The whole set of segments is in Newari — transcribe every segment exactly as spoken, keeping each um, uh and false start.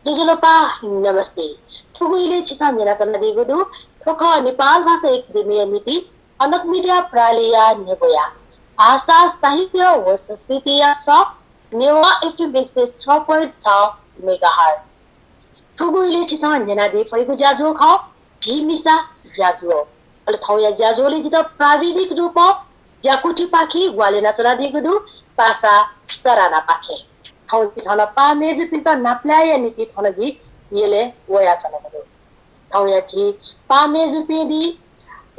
ज्वजलपा, नमस्ते। थुगु इलय् छिसं न्यनाच्वनादीगु दु। थ्व खः नेपाल भाषा एकेडेमीया निंतिं कनक मिडिया प्रालिया न्ह्यब्वया भाषा, साहित्य व संस्कृतिया सः नेवाः एफएम एक सय छ point छ मेगाहर्ट्ज। थुगु इलय् छिसं न्यनादी फइगु ज्याझ्वः खः झीमिसा ज्याझ्वः। अले थौंया ज्याझ्वलय् जितः प्राविधिक रूपं ज्याकुथिपाखें ग्वाहालि यानाच्वनादीगु दु पासा सरानापाखें। थौं जि थन पाः मय्जुपिन्त नापलायेया निंतिं थन जि यलय् वयाच्वनागु दु। थौंया झी पाः मय्जुपिं दी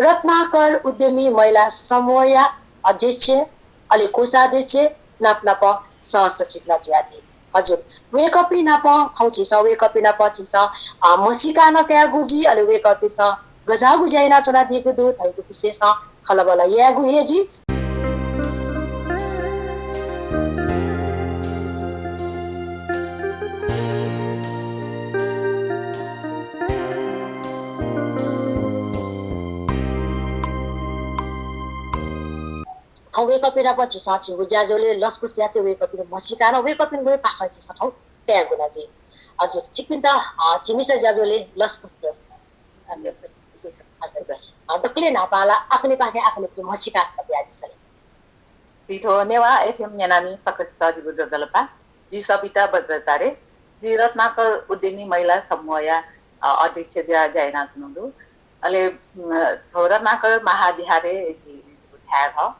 रत्नाकर उद्यमी महिला समूहया अध्यक्ष, अले कोषाध्यक्ष नाप नाप सहसचिव नं जुयादी। हजुर, वय्कःपिं नाप थौं झीसं वय्कःपिं नाप झीसं, अ, म्हसीका नं कयागु जुइ, अले वय्कःपिन्सं गज्याःगु ज्या यानाच्वनादीगु दु धइगु विषयसं खँल्हाबल्हा यायेगु हे जुइ। थौं वय्कःपिं नाप झीसं झीगु ज्याझ्वलय् लसकुस यासें वय्कःपिनि म्हसीका नं वय्कःपिनिगु हे पाखें झीसं थौं कयागु नं जुइ। हजुर, छिकपिन्त, अ, झीमिसा ज्याझ्वलय् लसकुस दु। हजुर, हजुर, हजुर। अ, दकलय् न्हापां ला आखुन्हुपाखें आखुन्हु म्हसीका छकः बियादिसँ ले। जि थ्व नेवाः एफएम न्यनामि सकसित जिगु ज्वजलपा। जि सबिता बज्राचार्य। जि रत्नाकर उद्यमी महिला समूहया, अ, अध्यक्ष जुयाः ज्या यानाच्वनागु दु। अले, उम्, थ्व रत्नाकर महाविहारय् जि, जिगु थाय् खः,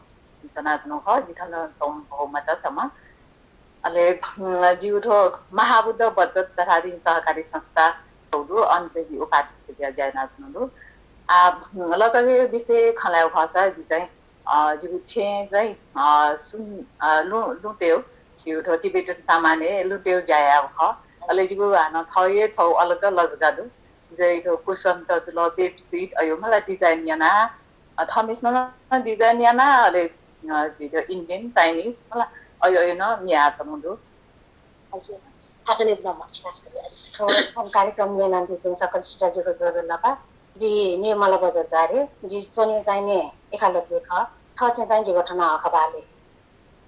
च्वनाच्वनागु खः। जि थन च्वंगु मत छम्ह। अले, उम्, जिगु थ्व महाबुद्ध बचत तथा ऋण सहकारी संस्था दु, अन चाहिँ जि उपाध्यक्ष जुयाः ज्या यानाच्वनागु दु। आ, उम्, लजगाःया विषयय् खँ ल्हायेगु खःसा जि चाहिँ अ, जिगु छेँय् चाहिँ, अ, सुन, अ, लुँ, लुँ तयेगु, जिगु थ्व Tibetan सामानय् लुँ तयेगु ज्या याःगु खः। अले जिगु हानं थःगु हे छगू अलग लजगाः दु। जि चाहिँ थ्व कुसनत जुल, bedsheet, अयो मला design याना, अ, थःम्हेसिनं नं design याना, अले, अ, जि थ्व Indian, Chinese मला अयो अयो नं म्ये यानाच्वनागु दु। हजुर, आखुन्हु नं म्हसीका छकः बियादिसँ। थ्व कार्यक्रम न्यनादीपिं सकलसित जिगु ज्वजलपा। जि निर्मला बज्राचार्य, जि च्वने चाहिँ नि एकालोके खः। थःछेँ चाहिँ जिगु थन हकबाले।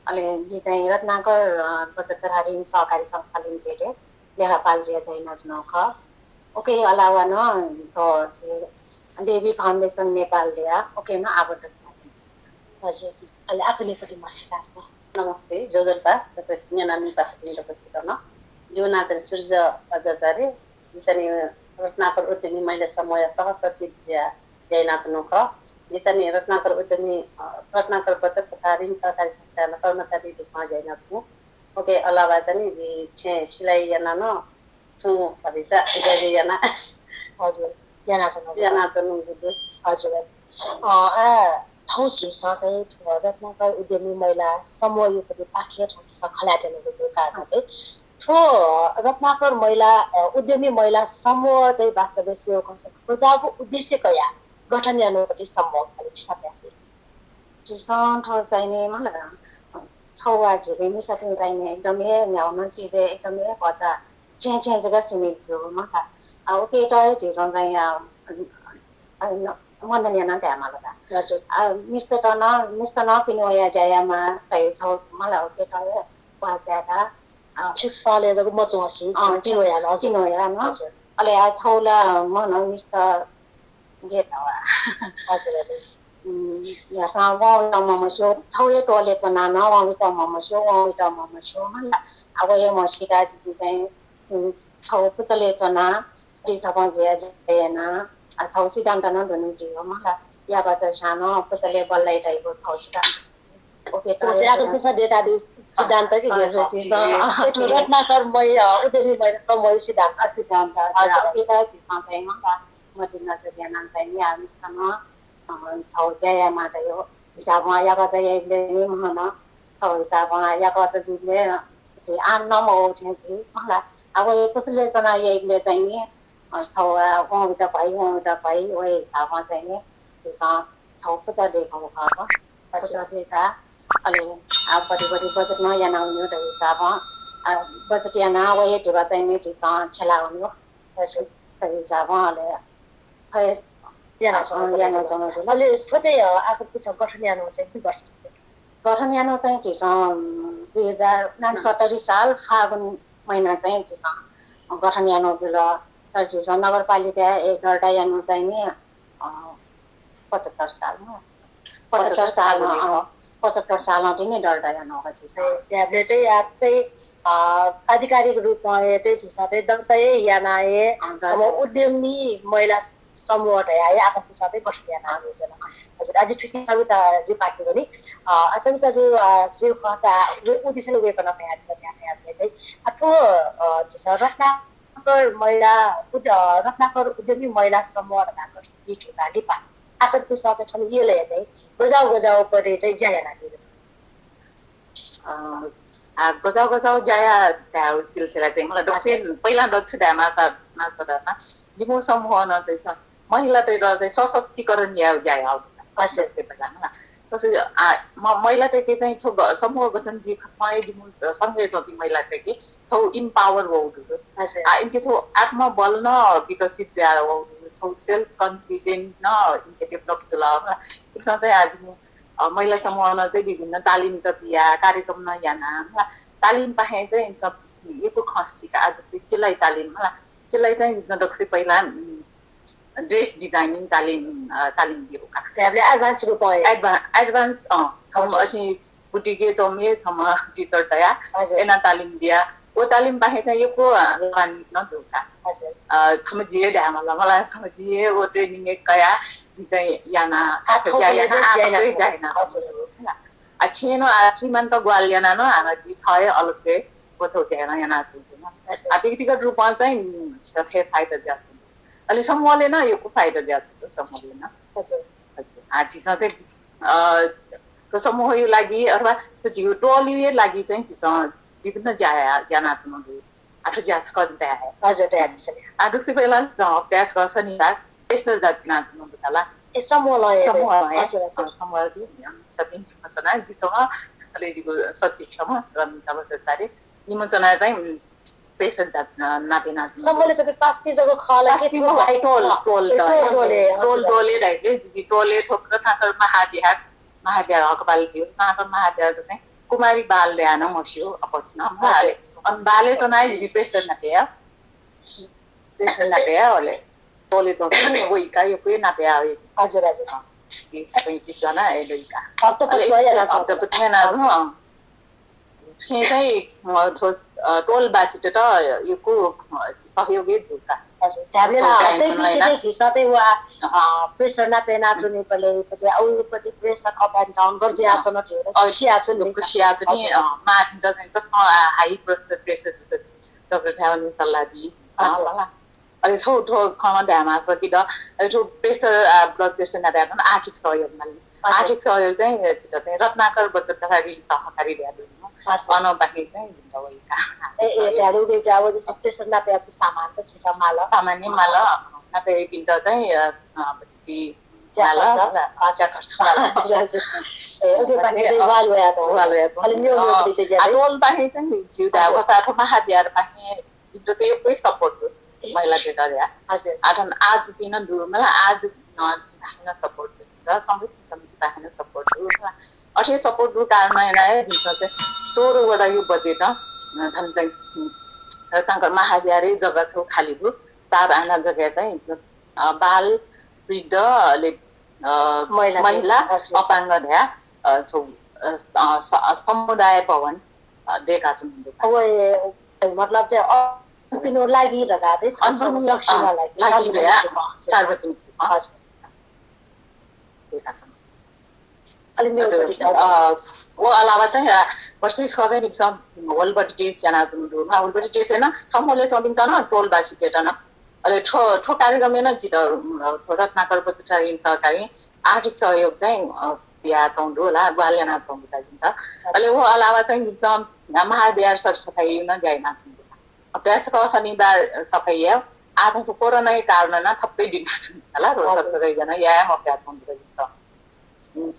अले जि चाहिँ रत्नाकर, अ, बचत तथा ऋण सहकारी संस्था लिमिटेडय् लेखापाल जुयाः ज्या यानाच्वनागु खः। उकिया अलावा नं थ्व झी देवी फाउन्डेसन नेपालया उकी नं आबद्ध जुयाच्वना। हजुर, अले आचलेपट्टि म्हसीका छकः। नमस्ते, ज्वजलपा, दक्वसित न्यनामि पासापिं दक्वसित नं। जिगु नां चाहिँ सूर्य बज्राचार्य, जि चाहिँ रत्नाकर उद्यमी महिला समूहया सहसचिव जुयाः ज्या यानाच्वनागु खः। जि चाहिँ रत्नाकर उद्यमी, अ, रत्नाकर बचत तथा ऋण सहकारी संस्थाया कर्मचारी रूपमा ज्या यानाच्वनागु। उकिया अलावा चाहिँ जि छेँय् सिलाइ याना नं छुं भतिचा ज्या याना। हजुर, यानाच्वनागु। यानाच्वनागु दु। हजुर, हजुर। अ, आ, थौं झीसं चाहिँ रत्नाकर उद्यमी महिला समूहयापट्टि पाखें थौं झीसं खँ ल्हायेत्यनागु जूगु कारणं चाहिँ थ्व रत्नाकर महिला, अ, उद्यमी महिला समूह चाहिँ वास्तवय् स्वयेगु खःसा गज्याःगु उद्देश्य कयाः गठन यानागु समूह खः ले झीसं धयागु? झीसं थ्व चाहिँ नि मला छगू वा झीपिं मिसापिं चाहिँ नि एकदम हे न्ह्यागु नं चिजय् एकदम हे भचा छेँय् छेँय् जक सीमित जू मला। अ, उकियात हे झीसं चाहिँ, अ, अ, न-, मनन याना धायेमाल का। हजुर। अ, मिस्तत नं, मिस्त नं पिने वयाः ज्या यायेमाः धइगु छगू मला उकियात हे वाः चायेका। अ, छिकपिं पालय् जक मच्वंसे, अँ, छिकपिं पिने वयाः नं, हजुर। पिने वयाः नं। हजुर। अले आ छगू ला, अ, मनं मिस्त गे धवा। हजुर, हजुर। उम्, यासं वं वइत म्हमस्यू, छगू हे टोलय् च्वनाः नं वं वइत म्हमस्यू, वं वइत म्हमस्यू मला। आ, व हे म्हसीका जिपिं चाहिँ, उम्, छगू पुचलय् च्वनाः, सति छपं जुयाः ज्या याना, आ, छगू सिद्धान्त नं दुने जुइगु मला। याकःचा स्यां नं पुचलय् बल्लाइ धइगु छगू सिद्धान्त। उकियात व चाहिँ हे आखिर झीसं दयेकादीगु सिद्धान्त कि, अँ, गे हजुर, छ? झी, अँ, अँ, रत्नाकर महि-, अ, उद्यमी महिला समूह सिद्धान्त। अ, सिद्धान्त, हजुर। उकियात झीसं चाहिँ मला मध्यनजर यानाः चाहिँ नि आ मिस्त नं, अ, छगू ज्या यायेमाः धइगु हिसाबं याकःचा याइबलय् नि मनं छगू हिसाबं याकःचा जुइबलय् झी आः नं मवः थें जुइ मला। आ व हे पुचलय् च्वनाः याइबलय् चाहिँ नि, अ, छगू, अ, वं वइत भइ, वं वइत भइ, व हे हिसाबं चाहिँ नि झीसं छगू पुचः दयेकागु खः। पुचः दयेकाः अले आ बढी बढी बचत नं याना वनेगु धइगु हिसाबं, आ, बचत यानाः व हे धिबा चाहिँ नि झीसं छ्यला वनेगु धइगु हिसाबं अले खः याना, अ, च्वनागु, याना च्वनागु जुल। अले थ्व चाहिँ, अ, आखु पुचः गठन यानागु चाहिँ कुन वर्ष? गठन यानागु चाहिँ झीसं, उम्, दुई हजार उनान्सत्तरी साल फागुन महिना चाहिँ झीसं गठन यानाः जुल। तर झीसं नगरपालिका ए दर्ता यानाः चाहिँ नि, अ, पचहत्तर सालमा, पचहत्तर सालमा, अ, पचहत्तर सालमा चाहिँ नि दर्ता यानाः झीसं। त्याबले चाहिँ या चाहिँ, अ, आधिकारिक रूपमा ए चाहिँ झीसं चाहिँ दर्ता याना ए अँ, दर्ता। छम्ह उद्यमी महिला समूह धया हे आखर पुसा चाहिँ गठन याना हजुर। हजुर, आज ठुकी सविता जी पाखे पनि, अ, सविता जी, अ, श्री खसा उद्देश्य वेपन भया भया चाहिँ अथवा, अ, झीसं रत्नाकर महिला उद्य-, अ, रत्नाकर उद्यमी महिला समूह धया गठन जी ठुका लिपा आखर पुसा चाहिँ छन येले चाहिँ गजाउ गजाउ परे चाहिँ ज्या याना दिल। अ, आ, गजाउ गजाउ ज्या याना धाउ सिलसिला चाहिँ मला दक्षिण पहिला दक्षिण धामा सा, ना सदा सा, जिमु समूह न चाहिँ सा, महिला तय्त चाहिँ सशक्तिकरण याउ ज्या याउ। हजुर। दक्षिण पहिला मला। सशक्ति, आ, म, महिला तय्के चाहिँ थो ग-, समूह गठन जी खतमा ए जिमु संगे जोपी महिला तय्के थो empower वउ दुसु। हजुर। आ, इनके थो आत्मबल न विकसित ज्या वउ दुसु, थो self confident न इनके develop जुला मला। एक साथ आज मु अ, महिला समूहं चाहिँ विभिन्न तालिमत बिया, कार्यक्रम न याना, मला। तालिम पाहें चाहिँ इमिसं यक्व खँ सिका, आज चाहिँ सिलाइ तालिम, मला। सिलाइ चाहिँ इमिसं दक्वसित पहिला, उम्, dress designing तालिम, अ, तालिम बियो का। त्याबले advance रूपमा ए? Adva-, advance, अँ, थम हजुर। अझ बुटिके चौमे थम teacher तया, हजुर। एना तालिम बिया। ओ तालिम पाहें चाहिँ यक्व, अ, लाभान्वित न जुका। हजुर। अ, थम जिये ध्यान मला, मला थम जिये ओ training ए कया, जि चाहिँ याना, आ, थौं ज्या याना, आ, ज्या याना। ज्या याना। हजुर, हजुर। आ, छेनो, आ, श्रीमन्त ग्वाल याना न, आना जि थय अलग्गै, गोथौ ज्या याना, याना जुल न। हजुर। आ, व्यक्तिगत रूपमा चाहिँ, उम्, छित थय फाइदा ज्या जुल। अले समूहले न, यक्व फाइदा ज्या जुल, समूहले न। हजुर। हजुर। आ, झीसं चाहिँ, अ, थ्व समूहयो लागि, अथवा थ्व झीयो टोलीयो लागि चाहिँ झीसं विभिन्न ज्या या-, याना जुल। आथु ज्या छकः दया हे। हजुर, दया हे। आ, दुसि पहिला स-, अभ्यास क शनिबार, प्रेसर जाति नाच नन्दु कला। ए, समूह लय हे। समूह लय हे। हजुर, हजुर। अ, समूह लय हे, अ, सपिं जुम्मा तना, जिसम, अले जिगु सचिव सम, रमिता बसत बारे। निमन्त्रणा चाहिँ, उम्, प्रेसर जात, अ, नापे नाच नन्दु। समूहले चाहिँ पाँच पी जगह खला के पाँच पी थो मखु, बाई टोल, अ, टोल ए, द, टोल, टोल, ए, टोल, हजुर। टोल, ए, दाइले, जिबी टोल, ए, थोक, ठाकर महाविहार, महाविहार हकपाल जिउ, ठाकर महाविहार त चाहिँ, कुमारी बाल ल्यान मस्यू, अपोस न, हजुर। बाले। अन बाले त नाइ जिबी प्रेसर नापे या। प्रेसर नापे या, ओले। टोले जोंकी, वो इका यो कुए नापे या, ओले। हजुर, हजुर। अँ, तीस, पैंतीस जना, ए, लो इका। हप्ता अले, पति भइहाल्छ। हप्ता पति भइहाल्छ, हजुर। अँ। फेरि चाहिँ, अ, थ्व, अ, टोल बासित त यक्व, अ, सहयोग हे जुल का। हजुर, त्याबले ला, थ्व चाहिँ हप्तै पिछे चाहिँ झीसं चाहिँ वा, अँ। अ, प्रेसर नापे याना च्वनीबलय्, पति, औ पति pressure up and down Garjiya च्वन थ्व, अ, सिया च्वन नि। सिया च्वन नि, हजुर, अ, हजुर। मानिन्त चाहिँ तसकं, अ, high pressure, pressure, pressure, doctor थाय् वनेगु सल्लाह बी, अ, हजुर। मला। अले छौ थ्व खँ धायेमाःसा कि द, अले थ्व प्रेसर, अ, ब्लड प्रेसर नापे याना आर्थिक सहयोग माल। हजुर। आर्थिक सहयोग चाहिँ, अ, छित चाहिँ रत्नाकर बचत तथा ऋण सहकारी ल्यादु नि। हजुर। अन बाहेक चाहिँ भिन्त वइ का। ए, ए, ध्यान उगु का, व जैसे प्रेसर नापे याःगु सामान त छित माल। सामान नि माल, नापे भिन्त चाहिँ, अ, अ, बत्ती ज्या माल, खर्च। ज्या खर्च माल। हजुर, हजुर। ए, उगु बाहेक चाहिँ अ, वाल वया छ। वाल वया छ। अले न्यू न्यू अ, बत्ती चाहिँ ज्या आ, चाहिँ। टोल बाहेक चाहिँ जिउ दा, हजुर। वसा थ्व महाविहार बाहेक जिउ त चाहिँ कोही सपोर्ट दु। ए। महिला बेगर या। हजुर। आ, थन आज पिन दु, मला आज, अ, बाहेक सपोर्ट दु। संरक्षण समिति बाहेक support दु। अथे support दु कारण याना हे जिमिसं चाहिँ सोह्र वडायो बजेट, अ, थन चाहिँ, अ, तांकर महाविहारय् जग्गा छौ खाली दु। चार आना जग्गा चाहिँ, अ, बाल, वृद्ध, अले, अ, महिला, महिला, हजुर। अपाङ्ग धया, अ, छौ, अ, स-, अ, स-, अ, समुदाय भवन, अ, देका छौ। मतलब चाहिँ, अ, पिनो लागि धका चाहिँ, अ, दक्षिणा लागि, लागि सार्वजनिक धया, रूपमा। सार्वजनिक रूपमा। हजुर। देका छौं। अले मेउ हजुर, पट्टि चाहिँ, अ, वो अलावा चाहिँ, अ, बस्ती छ चाहिँ निक्सं whole body test याना जुन दु। Whole body test याना समूहले चौबिन तन टोल बासी तेतन। अले ठो, ठो कार्यक्रम याना जित, अ, ठो रत्नाकर बचत ऋण सहकारी आर्थिक सहयोग चाहिँ, अ, या चौं दु होला, ग्वाल याना चौं दु का जिन्त। अले वो अलावा चाहिँ निक्सं महाविहार सरसफाई युन ज्या याना चौं दु। अभ्यास क शनिबार सफाइ याये। आ चाहिँ कोरोनाया कारण ना थप्पै दिन आछुन हला, रोज हजुर। सफाइ याना याये मफया थौं दिल जिन्त। उम्,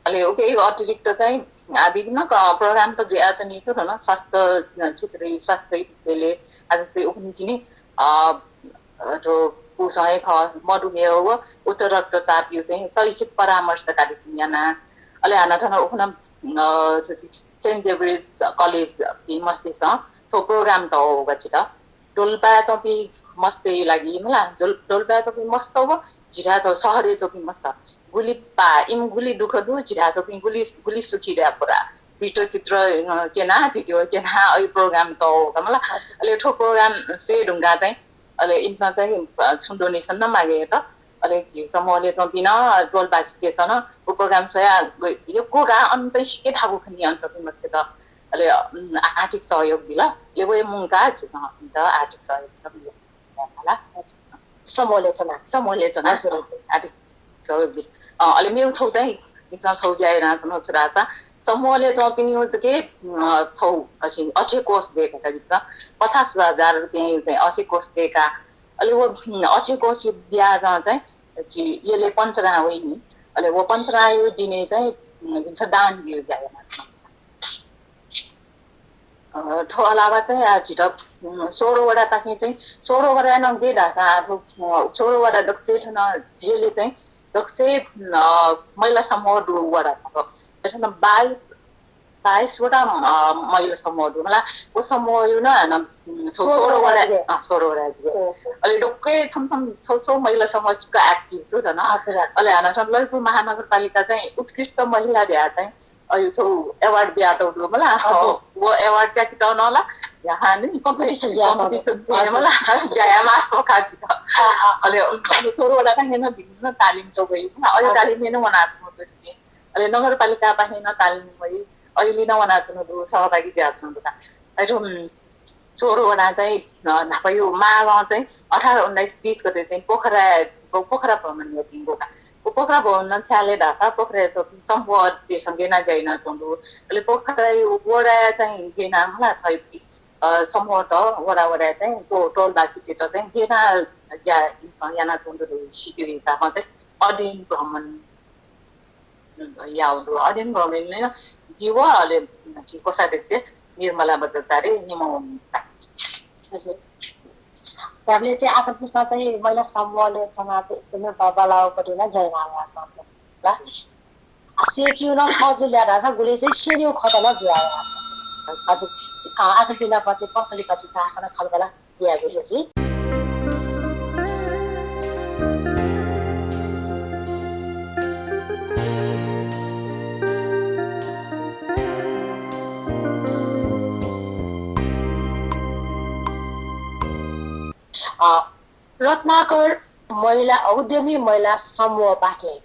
अले उके अतिरिक्त चाहिँ, आ, विभिन्न क-, program त जुया चाहिँ नि छु न, स्वास्थ्य क्षेत्र, स्वास्थ्य विषयले आज से उखुन्हु जिनि, अ, अ, थ्व कुसंय ख, मधुमेह व उच्च रक्तचाप यु चाहिँ शैक्षिक परामर्श कार्यक्रम याना। अले हाना थन उखुन्हु, अ, थ्व चाहिँ सेन्ट जेभियर्स कलेज भिं मस्तिसं थ्व program त हो गच्छित। डोल्पाय् च्वंपिं मस्तय् लागि मला, डोल-, डोल्पाय् च्वंपिं मस्त व झीथाय् च्वं-, शहरय् च्वंपिं मस्त गुलि पाः, इम गुलि दुःख दु, झीथाय् च्वंपिं गुलि, गुलि सुखी दया पुरा। भिडियो चित्र, अ, क्यना, भिडियो क्यना, अय् program तःगु का मला। अले थ्व program स्वये धुंकाः चाहिँ, अले इमिसं चाहिँ, अ, छुं donation नं मागे यात। अले झी समूहले च्वंपिं नं, डोल्पा सिकेसं नं व program स्वया यक्व का अन चाहिँ सिके धाःगु खनी अन च्वंपिं मस्तय्त। अले, उम्, आर्थिक सहयोग बिल। अले वये मुंका झीसं इमित आर्थिक सहयोग बिल। मला। समूहले च्वना। समूहले च्वना। हजुर, हजुर। आर्थिक सहयोग बिल। अ, अले मेगु छौ चाहिँ जिमिसं छौ ज्या यानाच्वना छु धाःसा समूहले च्वंपिनिगु जके, अ, छौ अछे, अछे कोष दय्का का जिमिसं पचास हजार रुपियाँया चाहिँ अछे कोष दय्का। अले व, उम्, अछे कोषया ब्याजं चाहिँ झी यलय् पञ्चरां वइनि। अले व पञ्चरांया दिनय् चाहिँ, उम्, जिमिसं दान बियु ज्या यानाच्वना। अ, थ्व अलावा चाहिँ आ झीत, उम्, सोह्र वडापाखें चाहिँ, सोह्र वडाय् नं गय् धाःसा आ थ्व, अ, सोह्र वडा दक्वसिबय् थन यलय् चाहिँ दक्वसिबय्, अ, महिला समूह दु वडा। थन बाइस, बाइस वटा, अ, महिला समूह दु मला। व समूहया नं, उम्, छौ सोह्र सोह्र वडा, वडा। अ, सोह्र वडा जक। अले दक्वसिबय् छम्ह छम्ह छौ छौ महिला समूह सुक active दु थन। हजुर, हजुर। अले हानं थन ललितपुर महानगरपालिका चाहिँ उत्कृष्ट महिला धया चाहिँ अय् छौ award बियातःगु दु मला। हजुर। व award त्याकेत नं ला याहां नि competition जुया competition थ्व। जुया हजुर। मला। ज्या यायेमाः थ्व का जिक। अँ, अँ। अले, अले सोह्र वडापाखें नं भिन्न तालिम त वइ। अय् हजुर। तालिमय् नं वनाच्वंगु दु जिके। अले नगरपालिकापाखें नं तालिम वइ। अय्‌लि नं वनाच्वंगु दु, सहभागी जुयाच्वंगु दु का। अले थ्व, उम्, सोह्र वडां चाहिँ, अ, न्हापाया माघं चाहिँ अठार, उन्नाइस, बीस गते चाहिँ पोखरा, पोखरा भ्रमण याःपिं का। व पोखरा भ्रमणं छाय् धाःसा पोखराय् च्वंपिं समूहतय्सं गय् याना ज्या यानाच्वंगु दु। अले पोखराया वडाय् चाहिँ गय् याना मला थःपिं, अ, समूहत वडा वडाय् चाहिँ टो-, टोलबासितय्त चाहिँ गय् याना ज्या इमिसं यानाच्वंगु दु सिकेगु हिसाबं चाहिँ अध्ययन भ्रमण याःगु दु। अध्ययन भ्रमणय् जि व अले झी कोषाध्यक्ष निर्मला बज्राचार्य निम्ह वःम्ह। हजुर। धाःबलय् चाहिँ आखर पिसां चाहिँ महिला समूहले च्वनाः चाहिँ एकदमै बल्लाःगु पट्टि नं ज्या याना वयाच्वंगु दु। आ, स्यनीगु नं खः जुल धाःसा गुलि चाहिँ स्यनीगु खः नं जुया वयाच्वंगु दु। हजुर। आ, आखर पिना पति पंखली पति साखर खलबला यायेगु हे जुइ। अ, रत्नाकर महिला, उद्यमी महिला समूहपाखें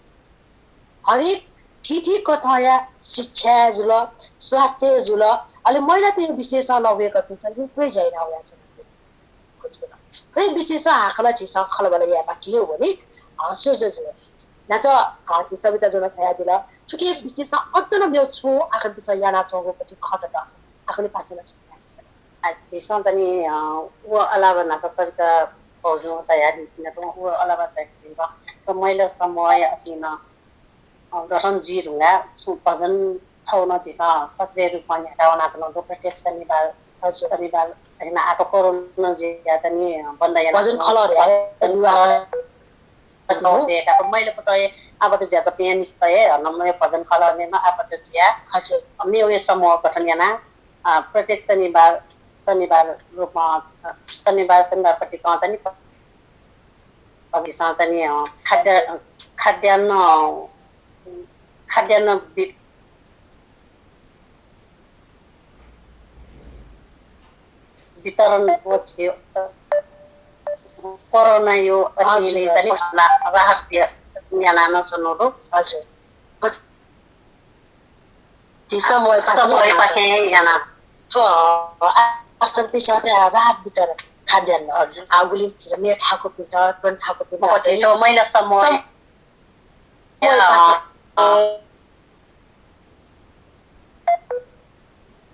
हरेक थीथी कथंया शिक्षा जुल, स्वास्थ्य जुल, अले महिलातय् विषयसं नं वय्कःपिन्सं यक्व ज्या याना वयाच्वंगु दु। थ्व विषयसं हाकनं झीसं खँल्हाबल्हा यायेमाः कि वनी, अ, सुर्ज जु। न्हाचः, अ, झी सबिता जुं धयादिल, थुकी विषयसं अझ नं मेगु छुं आखर पिसां यानाच्वंगु पति खः धाःसा आखर पाखें नं छुं यानादिसँ। आ, झीसं चाहिँ, अ, व अलावा न्हाचः सबिता भाउजूं धयादिल, व अलावा चाहिँ झीसं महिला समूहया अथें नं अ, गठन जुइ धुंकाः छुं भजन छौ नं झीसं सक्रिय रूपमा न्ह्याका वनाच्वनागु दु। प्रत्येक शनिबार, हजुर। शनिबार, अथें नं आपाः कोरोना जुयाः चाहिँ नि बन्द याना भजन खलः हे, भजन खलः। हजुर। दय्काः, महिला पक्षय् आबद्ध जुयाच्वंपिं मिस्त हे हनं मेगु भजन खलः मेमा आबद्ध जुयाः, हजुर। मेगु समूह गठन यानाः, अ, प्रत्येक शनिबार, शनिबार रूपमा, अ, शनिबार, शनिबार पतिकं चाहिँ नि अझ झीसं चाहिँ नि, अ, खाद्य-, खाद्यान्न, अ, खाद्यान्न वि-, वितरण व झी कोरोनाया अथें हजुर, चाहिँ नि हजुर। रा-, राहत बि-, याना नं च्वनागु दु। हजुर। झी समूहपाखें समूहपाखें याना। थ्व आखर पिसां चाहिँ राहत वितरण खाद्यान्न। हजुर। आ, गुलिं झी मेगु थाकुपिन्त, त्वने थाकुपिन्त व चाहिँ झी थ्व महिला समूह। सम-, अ, अ,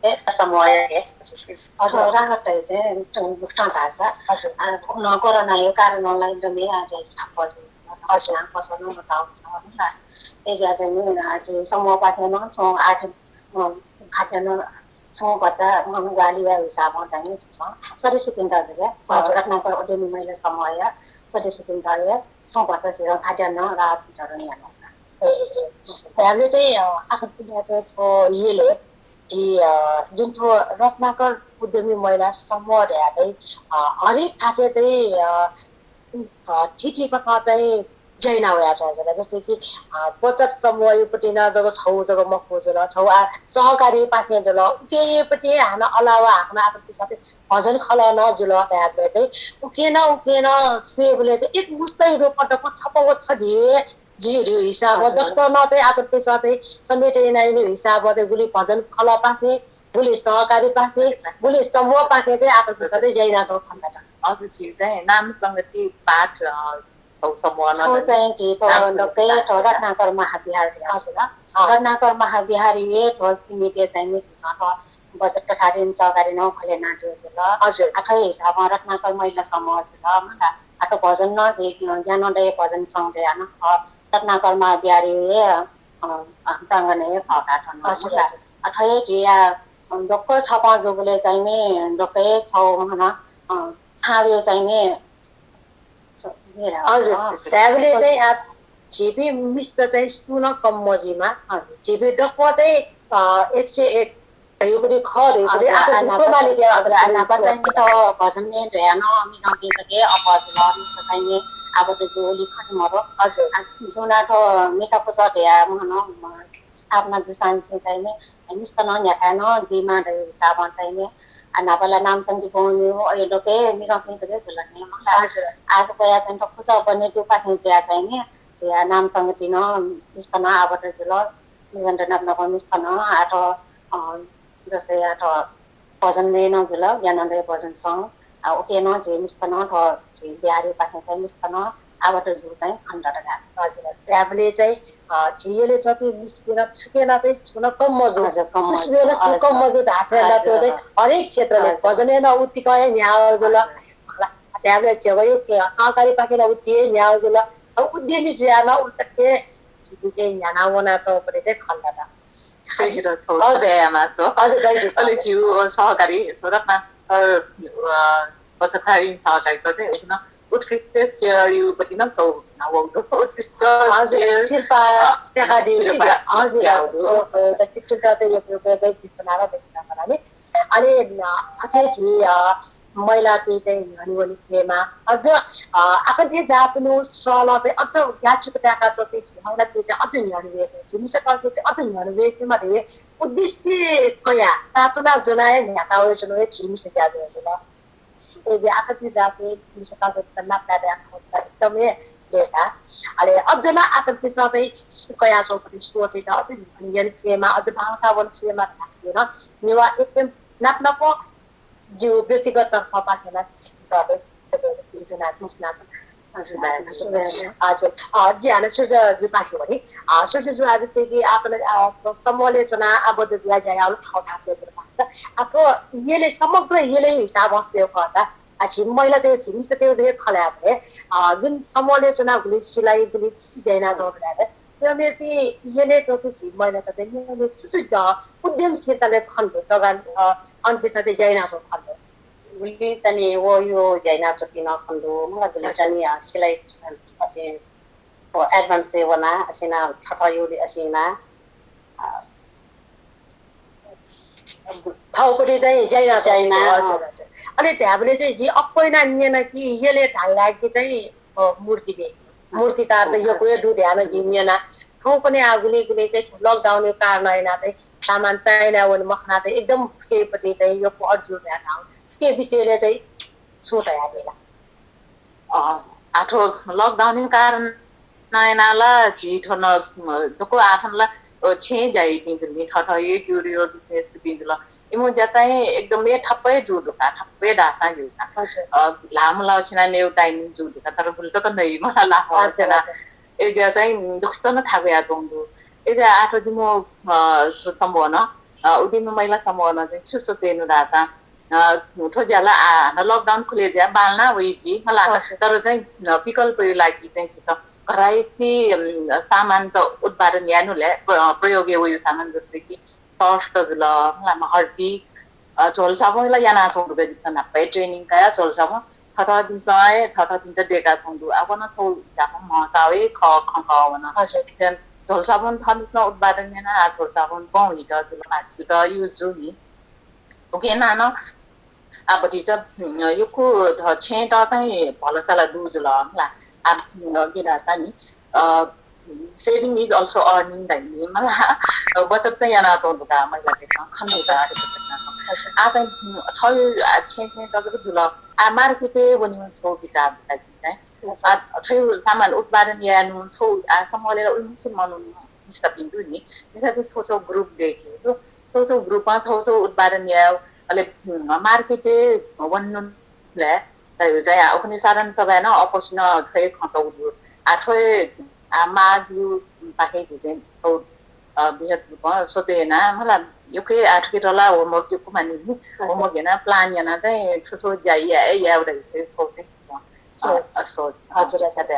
ए, समूह हे। हजुर, राहत चाहिँ तंगु ठाउँ धाःसा, हजुर। आ, न कोरोनाया कारणं ला एकदमै आ झी थाकु जुल। हजुर, पसलं मताः जुल। ए, ज्या चाहिँ नि, आ, झी समूहपाखें नं छुं आठ अ, खाद्यान्न छुं भचा, अ, ग्वाहालिया हिसाबं चाहिँ नि झीसं सदस्यपिन्त, हजुर। रत्नाकर उद्यमी महिला समूहया सदस्यपिन्त हे छुं भचा झीसं खाद्यान्न राहत वितरण याना। ए, ए, ए। धाःबलय् चाहिँ, अ, आखर पिना चाहिँ थ्व यलय् झी, अ, जुन थ्व रत्नाकर उद्यमी महिला समूह धया चाहिँ, अ, हरेक थासय् चाहिँ, अ, अ, थीथी कथं चाहिँ ज्या याना वयाच्वंगु जुल। जस्तै कि, अ, बचत समूहयापट्टि नं जक छौ जक मखु जुल, छौ आ सहकारी पाखें जुल, उकेयापट्टि हानं अलावा हानं आकर्पिसा चाहिँ भजन खलः नं जुल धयाबलय् चाहिँ उके नं उके नं स्वयेबलय् चाहिँ एक मुस्तै रूपमा दक्व छपः व छ धियो, धियो हिसाबं हजुर। दक्वं नं चाहिँ आकर्पिसा चाहिँ समेटे याना इनु हिसाबं चाहिँ गुलि भजन खलः पाखें, गुलि सहकारी पाखें, गुलि समूह पाखें चाहिँ आकर्पिसा चाहिँ ज्या यानाच्वंगु खनेदत। हजुर, झी चाहिँ नाम संगति पाठ, अ, थ्व समूह नं छौ दनि। चाहिँ झी थ्व नाम दक्वं संगति थ्व पाठ। रत्नाकर महाविहार धया हजुर। अँ। रत्नाकर महाविहारया थ्व समितिइ चाहिँ नि झीसं थ्व बचत तथा ऋण सहकारी नं खलः यानातयागु जुल। हजुर। अथे हिसाबं रत्नाकर महिला समूह जुल, मला। अथे भजन नं झी ज्ञानोदय भजन संघ धया नं, अ, रत्नाकर महाविहारया, अ, प्राङ्गणय् खः का थन, हजुर, मला। हजुर। अथे हे झीया, अ, दक्व छपं जूबलय् चाहिँ नि दक्वं छौ हन, अ, थाहां वये चाहिँ नि छ-, मेरा। हजुर। अँ। धायेबलय् चाहिँ आ, झीपिं मिस्त चाहिँ सुं नं कम मजुइमा। हजुर। झीपिं दक्व चाहिँ, अ, एक सय एक धयागु खः धयागु हजुर, आकर्पिसा माली हजुर, आ, न्हापा चाहिँ नि थ्व भजन नं धया नं मिजंपिं जक अप्वः जुल, मिस्त चाहिँ नि आबद्ध जूगुलिं खने मदु। हजुर। आ, जुना थ्व मिसा पुचः धया हन, म, स्थापना जूसां चाहिँ नि मिस्त नं न्ह्याथाय् नं जुइमा धइगु हिसाबं चाहिँ नि, आ, न्हापा ला नाम संगति बन्यु, अ, यो दक्वं मिजंपिं जक जुल नि, मला। हजुर। आः थ्व कयाः चाहिँ थ्व पुचः बने जूपाखें जुया चाहिँ नि, जुया नाम संगति नं मिस्त नं आबद्ध जुल, मिजंत नाप नाप मिस्त नं आः थ्व, अ, जस्तै आः थ्व भजन नं जुल, ज्ञानोदय भजन संघ, आ, उके नं झी मिस्त नं थ्व झी बिहारया पाखें चाहिँ मिस्त नं आबद्ध जूगु चाहिँ खनेदत का। हजुर, हजुर। धायेबलय् चाहिँ, अ, झी यलय् च्वंपिं मिस्तपिं नं छुके नं चाहिँ छुं नं कम मजू। हजुर, कम मजू। सुस्मिवेला सु हजुर। कम मजू धात्थें नं हजुर। थ्व चाहिँ हरेक क्षेत्रले हजुर। भजनय् नं उत्तिकं हे न्ह्याः जुल। हजुर। धायेबलय् झीगु सहकारी पाखें नं उत्ति हे न्ह्याः जुल। छौ उद्यमी जुयाः नं उल्टा के झीपिं चाहिँ न्ह्याना वनाच्वंगु चाहिँ खनेदत। हजुर, हजुर। हजुर, दाइ, हजुर। अले झीगु सहकारी रत्नाकर, अ, बचत ऋण सहकारी चाहिँ उखुन्हु उत्कृष्ट chair-यापट्टि नं थ्व वःगु दु। उत्कृष्ट हजुर, chair, सिरपाः अ, त्याकादी सिरपाः हजुर, हजुर। अ, अ, दक्षिण चाहिँ यक्व यक्व चाहिँ भिन्तुना र बेसना बनाने। अले, अ, थथे झी, अ, महिलापिं चाहिँ न्ह्यःने वने फयेमा। अझ, अ, आकन्ठे जाःपिनिगु सलं चाहिँ अझ ग्याःचिकु ताय्‌का च्वंपिं झी महिलापिं चाहिँ अझ न्ह्यःने वये फयेमा, झी मिसा कर्पिं अझ न्ह्यःने वये फयेमा धइगु उद्देश्य कयाः तातुना ज्वनाः हे न्ह्याका वयाच्वनागु हे झी मिसा ज्याझ्वः जुल। अय्‌जुयाः आकन्ठे जाःपिं मिसा कर्पिं नाप नाप याना खः जुल एकदम हे दय्‌का। अले अझ नं आकन्ठेसं चाहिँ सु कयाच्वंगु सोच चाहिँ अझ न्ह्यःने वने फयेमा, अझ बांलाः वने फयेमा धकाः नेवाः FM नाप नाप जिगु व्यक्तिगत तर्फपाखें नं छिकपिन्त चाहिँ भिंतुना बिस्ना च्वना। हजुर, हजुर। हजुर। अ, जि हानं सुर्जा जुपाखे वने। अ, सुर्जा जु, अ, जस्तै कि आपालं, अ, समूहलय् च्वनाः आबद्ध जुयाः ज्या याःगु थःथासय् जुल। अ, थ्व यलय् समग्र यलय् हिसाबं स्वयेगु खःसा, अ, झी महिलातय्, झी मिस्तय् जक खँ ल्हायेबलय्, अ, जुन समूहलय् च्वनाः गुलि सिलाइ, गुलि ज्या यानाच्वंगु खँ ल्हायेबलय्, मेमेपिं यलय् च्वंपिं झी महिलात चाहिँ मेमेपिं छु छु, अ, उद्यमशीलतालय् खने दु, तगा, अ, अनपिन्सं चाहिँ ज्या यानाच्वंगु खने दु। गुलि चाहिँ नि व यो ज्या यानाच्वंपिं नं खने दु, मला गुलि अच्छा। चाहिँ नि, अ, सिलाइ, अ, अथे, व advance वना, असिना थःथःगु असिना, अ, थःपट्टि चाहिँ ज्या यानाच्वंपिं ज्या याना, हजुर, अँ। हजुर। अले धायेबलय् चाहिँ जिं अप्वः यानाः न्यना कि यलय् धाल कि चाहिँ, अ, मूर्ति दय्‌की। मूर्तिकार त यक्व हे दु धयाः नं जिं न्यना। थौंकन्हय् आः गुलिं गुलिं चाहिँ lockdown-या कारणं यानाः चाहिँ सामान चाइना वने मखना चाहिँ एकदम फुकेपट्टि चाहिँ यक्व अड्जु धयाः धाउ। फुके विषयलय् चाहिँ छुं धयादिल। अ, आः थ्व lockdown-या कारणं यानाः ला झी थन, अ, दक्व आः थन ला, अ, छेँय् ज्या याइपिं जुल नि, थःथःगु हे जुल, business दुपिं जुल। इमिगु ज्या चाहिँ एकदम हे ठप्प हे जू धुंकाः, ठप्प हे धाःसां जू धुंकाः। अच्छा। अ, ल्हाःम्ह ला छिना नेउ time जू धुंकाः, तर गुलि तक नइम्ह ला ल्हाःम्ह अच्छा, छिना। अच्छा। अय्‌जुयाः चाहिँ दक्वसित नं थाकुयाच्वंगु दु। अय्‌जुयाः आः थ्व जिमिगु, अ, थ्व समूह नं, अ, उद्यमी महिला समूह नं चाहिँ छु सोचे यानागु धाःसा, अ, थ्व ज्या ला आः हानं lockdown खुले जुयाः बांलाना वइ जि, मला। अच्छा। तर चाहिँ, अ, विकल्पया लागि चाहिँ झीसं घरय् हे, अम, सामान त उत्पादन यायेनु ले, प्र-, प्रयोग याये वइगु सामान जस्तै कि sauce त जुल, मला, हर्दी, अ, झोल साबुन ला यानाच्वंगु दु का, जिमिसं न्हापा हे training कयाः झोल साबुन थःथःपिन्सं हे थःथःपिन्त दय्‌काच्वंगु दु। आः व नं छगू इचापं म्हचावय् खः, खँ खः व नं। हजुर। झोल साबुन थःमित नं उत्पादन याना, आ झोल साबुन बौं हित जुल, माछित युज जू नि। उके नां नं आ भतिचा यक्व ध छेँत चाहिँ भलसा ला दु जुल मला। आ गिनासा नि, saving is also earning धाइनि मला। बचत चाहिँ याना तौं दुका महिला देशमा खन दुका। आ चाहिँ थौ छेँ छेँत जक जुल, आ मार्केटय् वने छौ बिचाः बुका चाहिँ। आ थौ सामान उत्पादन यानु छौ, आ समूहले उन्मुसुन मनु मिसापिं दु नि, मिसापिं छौ छौ ग्रुप देखे छौ, छौ छौ ग्रुपं छौ छौ उत्पादन या, अले मार्केटय् वन्नु ले, तयु जया उखुन्हु साधारण सभाय् नं अपोषण थ्वय् खँ तौ दु। आ थ्वय् आ माग यु पाखे जिजे छौ, अ, बृहत् रूपं सोचे याना मला। यक्व आ थुके तला होमवर्क यक्व मानि नि। होमवर्क याना प्लान याना चाहिँ थ्व छौ ज्या या, या उदा छौ चाहिँ सोच। सोच। हजुर, हजुर।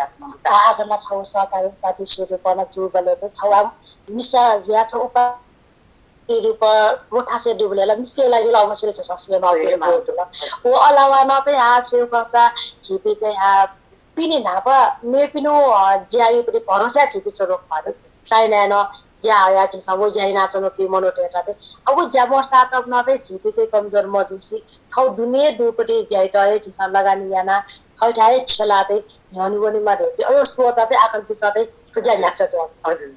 आखिरमा छौ सहकारी उपाधि स्वरूपमा जूबले चाहिँ छौ आ मिसा ज्या छौ उपाधि रूप मोठासे दुबले ला मिस्ते लागि ला अवश्य चाहिँ सस्ते मा जुल। वो अलावा न चाहिँ आ स्वयं खसा झीपि चाहिँ आ पिने न्हापा मेपिनु ज्यायुपरि भरोसा झीपि चलो खरे। ताइनाय् न ज्या हया झीसं वो ज्या यानाच्वनापिं मनूतय्‌त चाहिँ अब ज्या मर्सा तक न चाहिँ झीपि चाहिँ कमजोर मजुसे थौ दुने दुपति ज्याइत हे झीसं लगानी याना थौथाय् छेला चाहिँ न्ह्यःने वनेमा धुंके अयो सोचा चाहिँ आखन पिसा चाहिँ थुज्या न्ह्याक्क हजुर।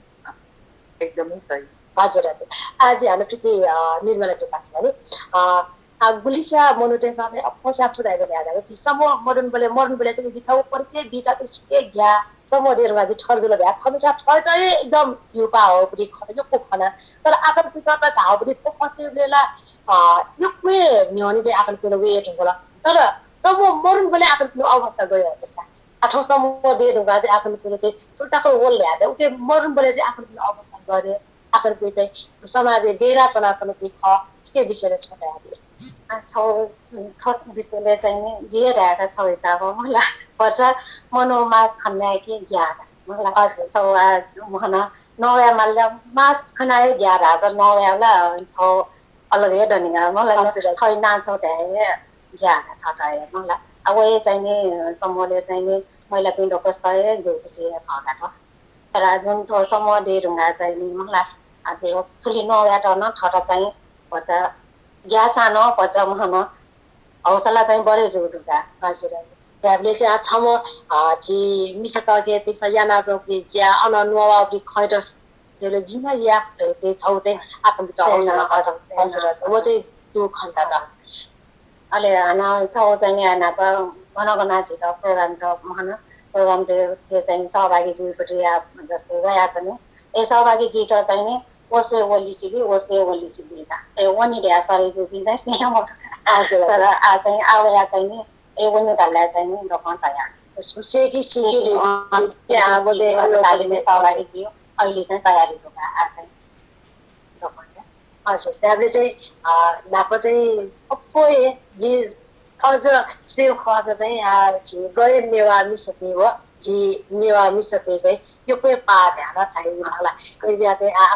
एकदमै सही। हजुर, हजुर। आज हानं थुकी, अ, निर्मला जुपाखे भने, अ, आ गुलिस्या मनूतय्‌सं चाहिँ अप्वस्या छु धाइगु ल्याः धाःसा झी समूह मरुनबले मरुनबले चाहिँ जिथौ परिचय बीत चाहिँ सिके ग्या समूह देरुगा जि थर जुल भ्या खमिसा थरत हे एकदम युपा हो बुढी खन यक्व खना। तर आखन पिसा त धाव बुढी फोकस हे ला, अ, यक्व न्ह्यःने चाहिँ आखन पिन वे धुंकल। तर समूह मरुनबले आखन पिन अवस्था गयो हतसा। आठौं समूह देरुगा चाहिँ आखन पिन चाहिँ थुल तक वल ल्याः उके मरुनबले चाहिँ आखन पिन अवस्था गरे। आखन पिन चाहिँ समाजय् गय् याना च्वनाच्वनापिं खः, थुके विषयय् छौ धयादियो। आ, छौ, थ्व विषयय् चाहिँ नि, जिं हे धयागु छौ हिसाबं मला। भचा मनू मास खनाय्‌के ग्याः। मला हजुर। छौ आ, म्हन नवया माल्या मास खनाय् ग्याः धाःसा नवया ला छौ अलग हे दनिगा। मला हजुर। खै नां छौ धयाः ग्याः थत हे मला। आ, वय् चाहिँ नि, समूहले चाहिँ नि, महिलापिं ढोकस्त हे जुगुति खः का। तर जुन थ्व समूह देरुगा चाहिँ नि मला, आ, थुलि नवयात न थत चाहिँ भचा ग्याःसां न भचा म्हन हौसला चाहिँ बढे जू दुगा। हजुर। त्याबले चाहिँ आ छम्ह, अ, झी मिसा तःकेपिन्सं याना जूपिं ज्या अन नुवाःपिं खँय्‌त देबले जिं नं या फुतय्‌के छौ चाहिँ आखन पित हौसला। हजुर, हजुर। वो चाहिँ दु खन्ता त। अले हानं छौ चाहिँ नि हानं प-, गन गन झीत प्रोग्रामत म्हन, प्रोग्रामत के चाहिँ सहभागी जुइपति या जस्तै वया चाहिँ नि। ए सहभागी जुइत चाहिँ नि वसे वलिचिली, वसे वलिचिली का। ए वनि ढ्या सरे जुपिं चाहिँ स्नेह मत। हजुर। तर आ चाहिँ आवया चाहिँ नि ए वनि ढल्ला चाहिँ नि दोकान तयार। सुसे कि सिकी दे, अँ, चाहिँ आ वसे तालिम सहभागी जुइ, अहिले चाहिँ तयारी दुगा आ चाहिँ। हजुर, त्याबले चाहिँ, अ, न्हापा चाहिँ अप्वय् जि अझ स्वयं खःसा चाहिँ, अ, झी गैर नेवाः मिसापिं व झी नेवाः मिसापिं चाहिँ यक्व पाः ध्यान थाइ मला। एजिया चाहिँ आ,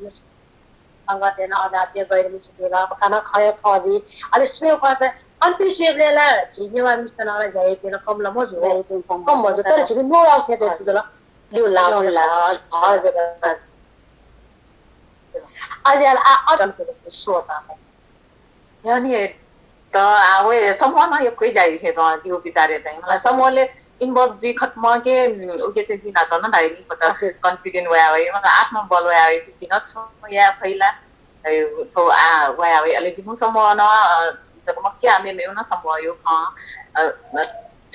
संगत याना अझ आप्य गैर मिसापिं ला, खाना खय खः जि। अले स्वयं खःसा अनपि स्वयंबले ला झी नेवाः मिस्त नं ला झ्याइपिं ला कम ला मजू। झ्याइपिं कम कम मजू। मजू, तर झीपिं नोलाउ खे चाहिँ हजुर। सुजल। लिउला, लिउला। हजुर, हजुर। अझ याला आ, अझ अनपि सोचा चाहिँ। यानी त आ, वय् समूह नं यक्व हे ज्या हे त जिगु बिचारय् चाहिँ। मला समूहले involve जुइ खतम के, उम, उके चाहिँ जिं नातं नं धाइ नि, पता हजुर। Confident वया वइ, मला आत्मबल वया वइ, जिं नं छौ या फैला, अ, छौ आ, वया वइ। अले जिमु समूह नं, अ, तक मक्या मेमेउ नं समूह यु खँ, अ, अ,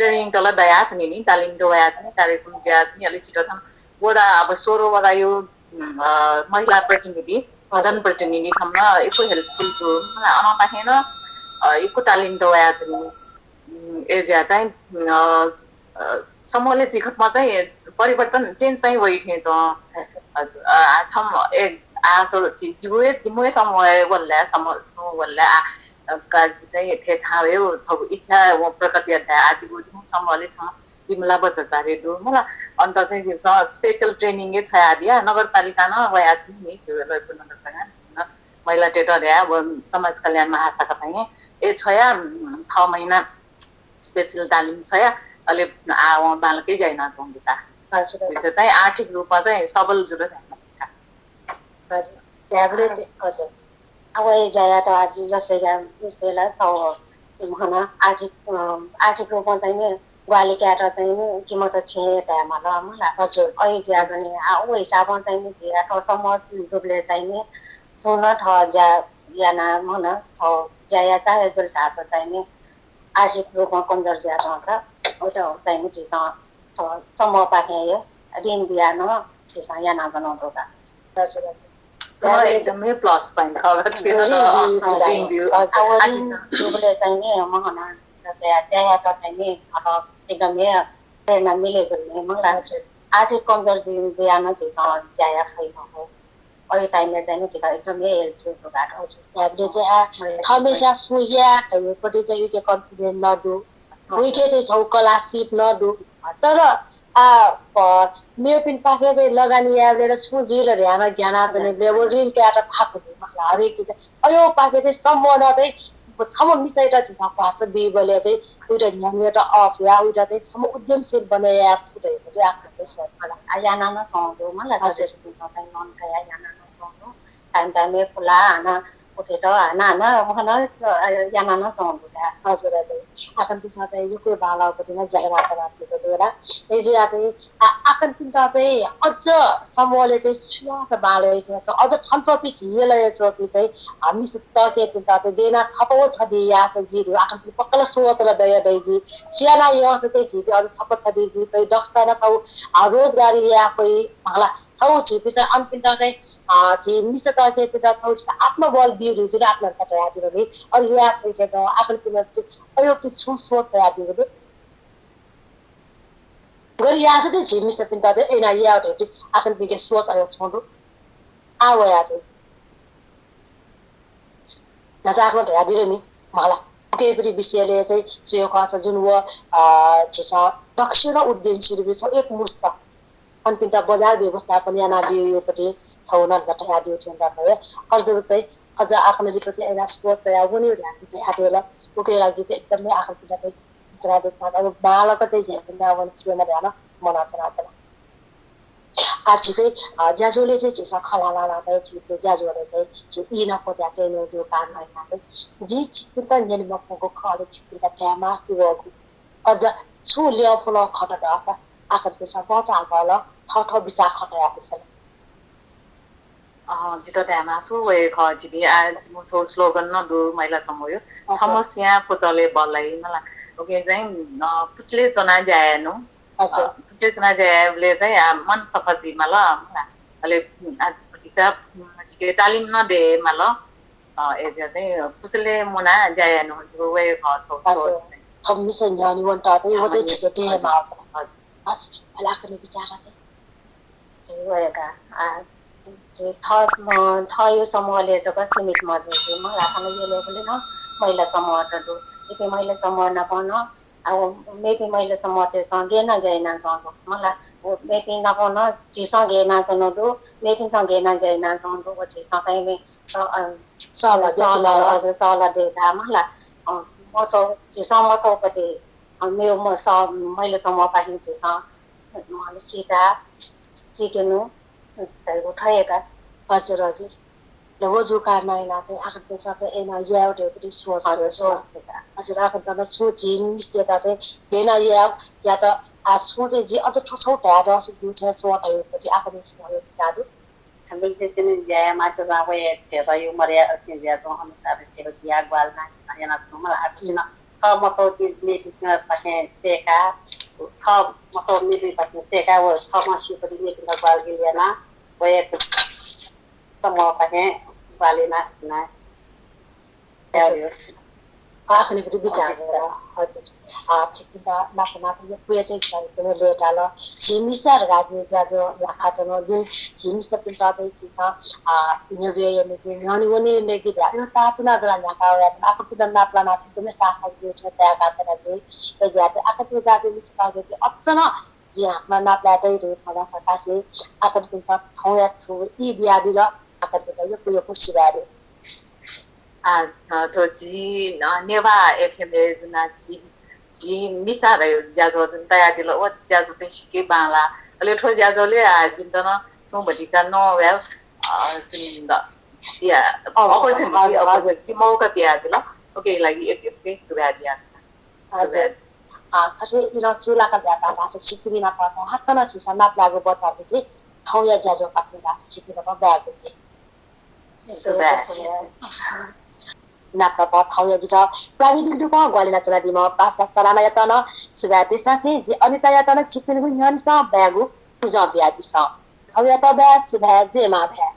training तल दया चाहिँ नि, तालिम दया चाहिँ नि, कार्यक्रम ज्या चाहिँ नि, अले छिटो थन वडा, अब सोह्र वडा यु, अ, महिला प्रतिनिधि, हजुर। जनप्रतिनिधि थम्हं यक्व helpful जू। अन पाखें नं, अ, यक्व तालिम दया चाहिँ नि, उम, एजिया चाहिँ, अ, अ, समूहले जिखतमा चाहिँ परिवर्तन, change चाहिँ वइ थें च्वं। हजुर। हजुर। अ, आ, थम, ए, आ, सो, जि, जिगु हे, जिमु हे समूह हे वल्ला, समूह, समूह वल्ला, आ, अ, का जि चाहिँ थे थां हे, थव इच्छा व प्रकट यात, आ, जिगु, जिमु समूहले थम विमला बज्राचार्य दु, मला। अन त चाहिँ जिमिसं special training हे छ्वया बिया, नगरपालिका नं वया चाहिँ नि, छिगु लयपुर नगरपालिका नं महिलातय्‌त धया, व समाज कल्याण महाशाखा चाहिँ, ए, छ्वया, उम, छ महिना special तालिम छ्वया, अले आ, वं बांलाक ज्या याना च्वंगु का। हजुर, हजुर। चाहिँ आर्थिक रूपमा चाहिँ सबल जुल धायेमाल। हजुर। ध्याबुले चाहिँ, हजुर। अब ज्यायात आज जस्तै का, जस्तै ला छौ हन आर्थिक, अ, आर्थिक रूपमा चाहिँ नि ग्वाहालि कायेत चाहिँ नि किमस छेँ धायेमाल मला। हजुर। अय् ज्या चाहिँ आ, उ हिसाबं चाहिँ नि झी थ्व समूह दुबलय् चाहिँ नि छुं नं थः ज्या याना हन छौ ज्याया चाहे जुल धाःसा चाहिँ नि आर्थिक रूपमा कमजोर ज्या च्वंसा उत चाहिँ नि झीसं थ्व समूहपाखें हे ऋण बिया नं झीसं यानाच्वनागु दु का। हजुर, हजुर। थ्व एकदमै plus point खः का, थुके नं ऋण बिउ, हजुर। ऋण बिउ। हजुर। आ, ऋण बिउबलय् चाहिँ नि महन जस्तै ज्यायात चाहिँ नि थःत एकदमै प्रेरणा मिले जुल नि मला। हजुर। आर्थिक कमजोर जुइ, जुयाः नं झीसं ज्या याये फइ मखु। अय् time-य् चाहिँ नि झीत एकदमै help जुल का। हजुर। ध्याबुले चाहिँ आ, थःम्हेस्यां सुं याये धइगु पट्टि चाहिँ उइके confident नं दु। उइके चाहिँ छौ कला सिप नं दु। तर आ, प-, मेपिन्पाखें चाहिँ लगानी यायेबलय् र छुं जुइ ला ध्यान ज्ञानार्जनबलय् व ऋण कायेत थाकु नि मला। हरेक चिज अय्‌पाखें चाहिँ समूह नं चाहिँ छम्ह मिसायात झीसं भ्वासः बीबलय् चाहिँ उइत न्ह्यःने अःपुयाः उइत चाहिँ छम्ह उद्यमशील बनय् याये फु धइगु चाहिँ आफूत चाहिँ सोच मला। आ, याना नं च्वंगु मला। हजुर। चाहिँ loan कयाः याना नं च्वंगु। Time time-य् फुला हानं उकेत हानं हानं महन, अ, याना नं च्वंगु का। हजुर, हजुर। आखनपिन्सं चाहिँ यक्व बांलाःगु पट्टि नं ज्या यानाच्वनादीगु दु ला। अय्‌जुयाः चाहिँ आ, आखनपिन्त चाहिँ अझ समूहलय् चाहिँ छु याःसा बांलाइ थें च्वं, अझ थन च्वंपिं झी यलय् च्वंपिं चाहिँ आ, मिसा तःकेपिन्त चाहिँ गय् यानाः छपा व छधी याःसा जुइ धइगु आखनपिं पक्का ला सोच ला दया दइ जुइ। छु यानाः यंसा चाहिँ झीपिं अझ छपा छधी जुइ फइ, दक्वसित नं छौ, आ, रोजगारी याये फइ मला। छौ झीपिं चाहिँ अनपिन्त चाहिँ, अ, झी मिसा तःकेपिन्त छौ झीसं आत्मबल बिउ धइगु जुल आखनपिन्सं धयादिल नि। अले याये फइ थें च्वं आखनपिन्त अय्‌पट्टि छुं सोच धयादिल नि। गथे याःसा चाहिँ झी मिसापिन्त चाहिँ अय् यानाः याये धइगु आखनपिन्के सोच अय् छुं दु। आ वया चाहिँ न्हाचः आखलं धयादिल नि मला। उकेपट्टि विषयलय् चाहिँ स्वये खःसा जुन व, अ, झीसं दक्वसिनं उद्यमशील छौ एकमुष्ट अनपिन्त बजार व्यवस्थापन यानाबिउपट्टि छौ नं न्हाचः धयादिउ थें दत हे। अझ चाहिँ अझ आखनपिन्त चाहिँ अय् यानाः सोच तयाः वने धयाः धयादिल। उके लागि चाहिँ एकदमै आखनपिन्त चाहिँ च्वनादिसँ। अब बांलाक चाहिँ झीपिन्त वन छुं याना ध्यान मनाच्वनाच्वन। आ, झी चाहिँ, अ, ज्याझ्वलय् चाहिँ झीसं खँ ल्हानाः चाहिँ झीपिं ज्याझ्वलय् चाहिँ झी ई नं क्वचाय् तयेनु जूगु कारणं यानाः चाहिँ जिं छिकपिन्त न्यने मफुगु खँ अले छिकपिन्त धाये मास्ति वःगु। अझ छुं ल्यं फुलं खँ दःसा आखनपिन्सं भचा हाकलं थःथः बिचाः खँ तयादिसँ। अ, जितः धाये मास्ति वये खः, जिपिं आ, जिमिगु छौ slogan नं दु महिला समूहया। अच्छा। छम्ह सिंहां पुचलय् बल्लाइ मला। उकिं चाहिँ, अ, पुचलय् च्वनाः ज्या यायेनु। अच्छा। अ, पुचलय् च्वनाः ज्या यायेबलय् चाहिँ, आ, मन सफा जुइ माल मला। अले, आ, भतिचा, उम्, जिके तालिम नं दये माल। अ, अय्‌जुयाः चाहिँ पुचलय् मुनाः ज्या यायेनु जिगु वये खः थ्व सोच। अच्छा। चाहिँ छम्ह मिसा न्ह्यःने वनेत चाहिँ व चाहिँ झीके दये माल। हजुर। हजुर। अले आखने बिचाः चाहिँ झी वय्‌का, आ, झी थः, अ, थःयु समूहलय् जक सीमित मजुसे मला, थन यलय्‌बलय् नं महिला समूहत दु। इपिं महिला समूह नाप नं, आ, मेपिं महिला समूहतय्‌सं गय् यानाः ज्या यानाच्वंगु मला, व मेपिं नाप नं झीसं गय् यानाच्वनागु दु, मेपिन्सं गय् यानाः ज्या यानाच्वंगु दु, व झीसं चाहिँ मे-, अ, अ, सहलह, सहलह, हजुर, सहलह दयेत मला। अ, मसौ, झीसं मसौपति, अ, मेव म-, स-, महिला समूहपाखें झीसं, अ, सीका, सीकेनु, धइगु थयेका। हजुर, हजुर। ल, व जूगु कारणं यानाः चाहिँ आखनपिन्सं चाहिँ अय् यानाः यायेगु धइगु सोच, हजुर, सोच, सोच दयेका। हजुर, आखनपिन्सं छुं झी मिस्तय्‌त चाहिँ गय् यानाः यायेगु यात, आ, छुं चाहिँ जिं अझ थ्व छौ धाये दःसा ब्यू थें च्वं धइगु पट्टि आखनपिन्सं धइगु बिचाः दु। विशेष चाहिँ ज्या याये मास्ति जूसां वय् ध्यबायु मर्यादा अक्षें ज्या च्वं अनुसार ध्यबा बियाः ग्वाहालि यानाः चाहिँ यानाच्वंगु मला। आखनपिन्सं थः मसौ चिज मेपिन्संपाखें सय्‌का, थः मसौ मेपिन्पाखें सय्‌का व थः मस्यूपति मेपिन्त ग्वाहालि यानाः वय् समूहपाखें ग्वाहालि यानाः चिना। हजुर। आखने बिचाः जुल। हजुर। अ, छिकपिन्त नाप नाप यक्व चाहिँ एकदमै लय्‌ताल। झी मिसा धकाः जिं ज्याझ्वः न्ह्याकाच्वना। जिं झी मिसापिन्त चाहिँ झीसं, अ, न्ह्यब्वये यंकेगु, न्ह्यःने वने यंकेगु धयाः अय् तातुना ज्वनाः न्ह्याका वयाच्वना। आखनपिन्त नापलानाः एकदमै सार्थक जुइ थें ताय्‌काच्वना जिं। अय्‌जुयाः चाहिँ आखनपिं जाःपिं मिसा तःकेपिं अझ नं जिं हाकनं नापलाये दइ धइगु खँ ल्हानाः सकासे आखनपिन्सं थौंया थौं ई बियादिल। आखनपिन्त यक्व यक्व सुभाय् दु। आ, अ, थ्व झी, अ, नेवाः एफएमय् जुन झी, झी मिसा धइगु ज्याझ्वः जुन तयादिल, व ज्याझ्वः चाहिँ सिक्क बांलाः। अले थ्व ज्याझ्वलय् आ, जिमित नं छुं भतिचा नं वया, अ, जुन द-, या, opportunity, opportunity, मौका बियादिल। OK लागि एक, एक, एक सुभाय् बियादिल। हजुर। अ, थथे इलय् चूलाक ब्यापार धाःसा छिकपिनि नाप हाकनं झीसं नापलाःगु बथाय् जुइ, थौंया ज्याझ्वः पाखें धाःसा छिकपिनि नाप ब्यागु जुइ। सुभाय्। नाप नाप थौंया जितः प्राविधिक रूपं ग्वाहालि यानाच्वनादीम्ह पासा सरानायात नं सुभाय् देछासें जि अनितायात नं छिकपिनिगु न्ह्यःनिसें ब्यागु पुजं बियादिसँ। थौंयात ब्या सुभाय्, जय मां भाय्।